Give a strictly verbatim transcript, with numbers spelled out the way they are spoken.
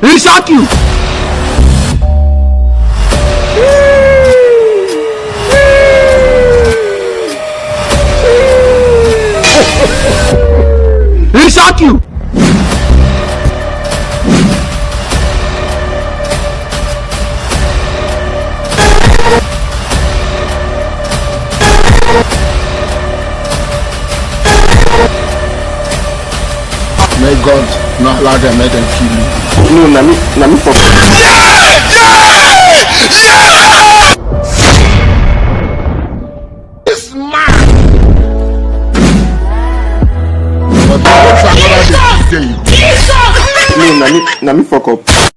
Li shock you! Li shock you! May God not allow them let them kill you. No, na mi, na mi fuck. This man. But the road for another day. No, na mi, na mi fuck up.